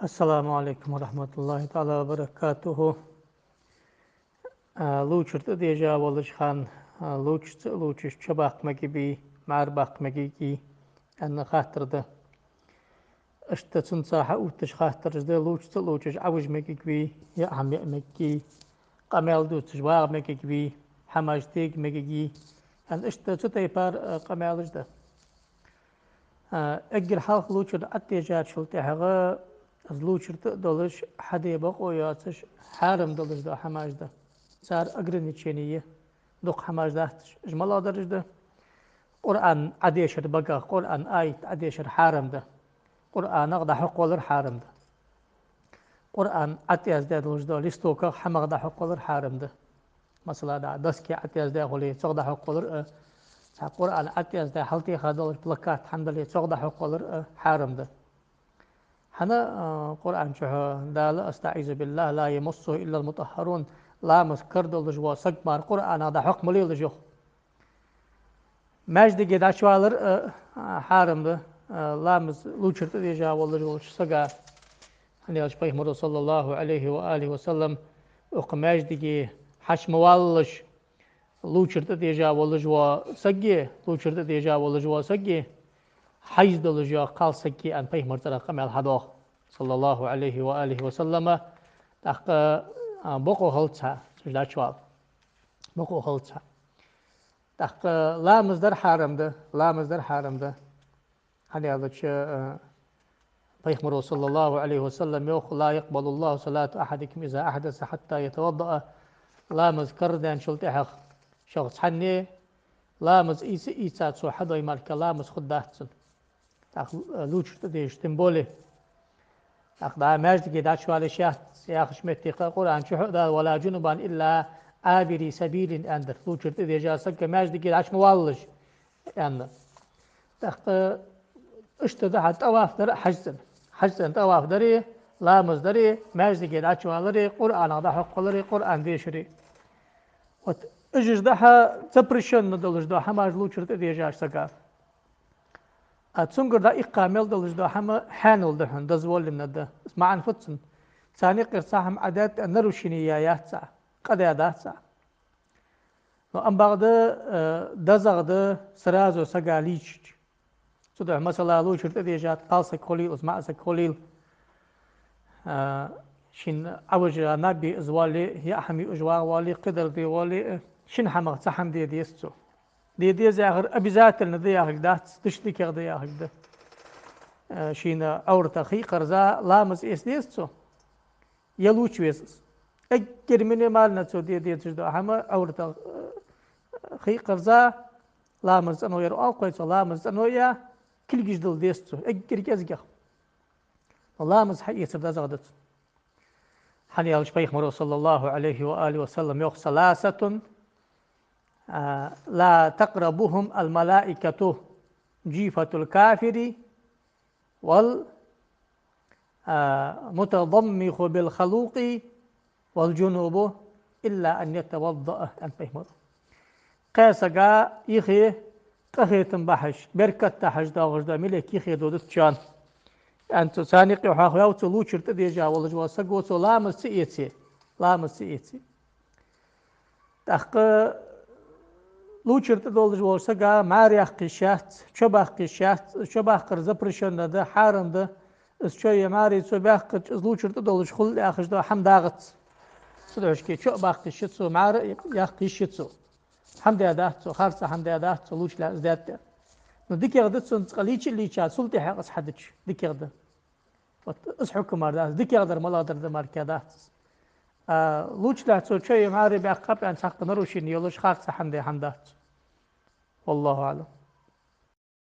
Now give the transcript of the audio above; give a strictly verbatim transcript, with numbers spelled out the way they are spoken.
السلام عليكم ورحمة الله تعالى وبركاته. А, лувчар тӀадежа волаш хана, а, лувча ца лувчаш чо баккха мегаргбий, мӀара баккха мегаргбий, аьнна хаттар да. Иштта цунца хьаотташ хаттараш да: лувча ца лувчаш Ӏовижа мегаргбий, яа хӀама яа мегаргбий, къамаьл дувцаш вагӀа мегаргбий, хӀамаш тега мегаргбий, аьнна иштта цу тайпара, а, къамаьлаш да. А, эггара хьалха лувчар тӀадежачул тӀехьагӀа из лувчар тӀа а долаш, хьаде бокъо йоацаш, хьарам долаш дола хӀамаш да. Цар ограничени я, дукха хӀамаш дац уж. Уж малагӀдараш да? Къуръан Ӏодешар багах, Къуръан аят Ӏодешар хьарам да. Къуръанах дӀахьокхавалар хьарам да. Къуръан ӀотӀаяздаь долаш дола листоках, хӀамах дӀахьокхавалар хьарам да. Масала, да, доске ӀотӀаяздаь хуле, цох дӀахьокхавалар а, цхьа Къуръан ӀотӀаяздаь хьалтеха долаш плакат хӀама дале, цох дӀахьокхавалар а хьарам да. ХӀана, а, Къуръан чухь Дала: أستعيذ بالله، لا يمسه إلا المطهرون, ламаз кара долаш вола саг мара Къуръанах дӀахьокха ма лелаш, йоах. Маьждиге дӀачувалар а, а, хьарам да, а, ламаз, лувчар тӀадежа волаш волча сага. ХӀана аьлча Пайхамаро, صلى الله عليه وآله وسلم, укх маьждиге хьачу ма валалаш, лувчар тӀадежа волаш вола саг, лувчар тӀадежа волаш вола саг, хьайза долаш йола кхалсаг, аьнна, Пайхамара цӀерагӀа къамаьл хьадоагӀа, صلى الله عليه وآله وسلم. ТӀаккха, а, бокъо хилац цун уж дӀачувала. Бокъо хилац цун. ТӀаккха ламаз дар хьарам да, ламаз дар хьарам да. ХӀана аьлча, а, Пайхамаро, صلى الله عليه وسلم, йоах: لا يقبل الله صلاة أحدكم إذا أحدث حتى يتوضأ. Ламаз карадаьнначул тӀехьагӀа шух цхьанне ламаз ийца, ийца цо хьадой мара ламаз хургдац цун. ТӀаккха лувчар тӀадежаш тем более. ТӀаккха дӀа маьждиге дӀачувала йиш яц яхача метте кхы Къуръан чухь а Дала: ولا جنبا إلا عابري سبيل, аьннадар. Лувчар тӀадежа саг маьждиге дӀачу ма валалаш, аьнна. ТӀаккха иштта да хьа тӀаваф дар а ХьажцӀен. ХьажцӀен тӀаваф дари, ламаз дари, маьждиге дӀачувалари, Къуръанах дӀахьокхавалари, Къуръан дешари. Вот, уж да хьа запрещённо долаш дола хӀамаш лувчар тӀадежача сага. А цунгара дӀаиккха мел долаш дола хӀама хьанал да хьона, дозволено да. Из маӀан фуд цун? Царна юкъера цхьа хӀама Ӏодаьд а, нарушени яь яц цо, къа даь дац цо. Но ам бакъда, э, дезагӀа да сразу сага лийчача. Цудухьа, масала, лувчар тӀадежад кхалсаг хулийла, из маӀа саг хулийла, а, шийна Ӏовижа наб е из воалле, яа хӀама юаш вагӀа воалле, кхыдар де воалле, шин хӀамах цхьа хӀама де деза цо. Де деза яхар обязательно да яхилга дац, даш дикагӀа да яхилга да. Э, шийна Ӏовратах хий кхарза ламаз эца деза цо, е лувча веза из. Эггара минимально цо де дезаш дола хӀама Ӏовратах, э, хий кхарза ламаз цӀено яр оал-кх вай цох, ламаз цӀено яь, кулгаш дилла деза цо, эггара кӀезигагӀа. Ламаз хьаэцар дезагӀа да цун. ХӀана аьлча Пайхамаро, صلى الله عليه وآله وسلم, йоах: ثلاثة, а, لا تقربهم الملائكة: جيفة الكافر، وال، а, متضمخ بالخلوق، والجنب، إلا أن يتوضأ, аьннад Пайхамаро. Кхаь сага юхе къахетам бахьаш, беркат дахьаш доагӀаш дола малейк юхе додац шоана, аьннад цо. Царна юкъе хьоахаваьв цо лувчар тӀадежа волаш вола саг, цо ламаз ца эце, ламаз ца эце. ТӀаккха лувчар тӀа долаш волча сага мӀара яккха йиш яц, чо баккха йиш яц, чо баккхар запрещённо да, хьарам да. Из чои мӀареи цо баьккхача, из лувчар тӀа долаш хул яхаш дола хӀама дагӀац. Цудухьа чо а баккха йиш я цо, мӀара а яккха йиш я цо. ХӀама даь дац цо, харца хӀама даь дац цо, лувчалехь из даьд а. Ну, дикагӀа да цунна, цкъа лийча а лийча, цул тӀехьагӀа из хьадича, дикагӀа да. Вот из хьукам мара дац, дикагӀдар малагӀдар да мара дац из. А лувчалехь цо чои мӀареи баьккхаб аьнна, цхьаккха нарушени йолаш, харца хӀама даь хӀама дац цо. والله أعلم.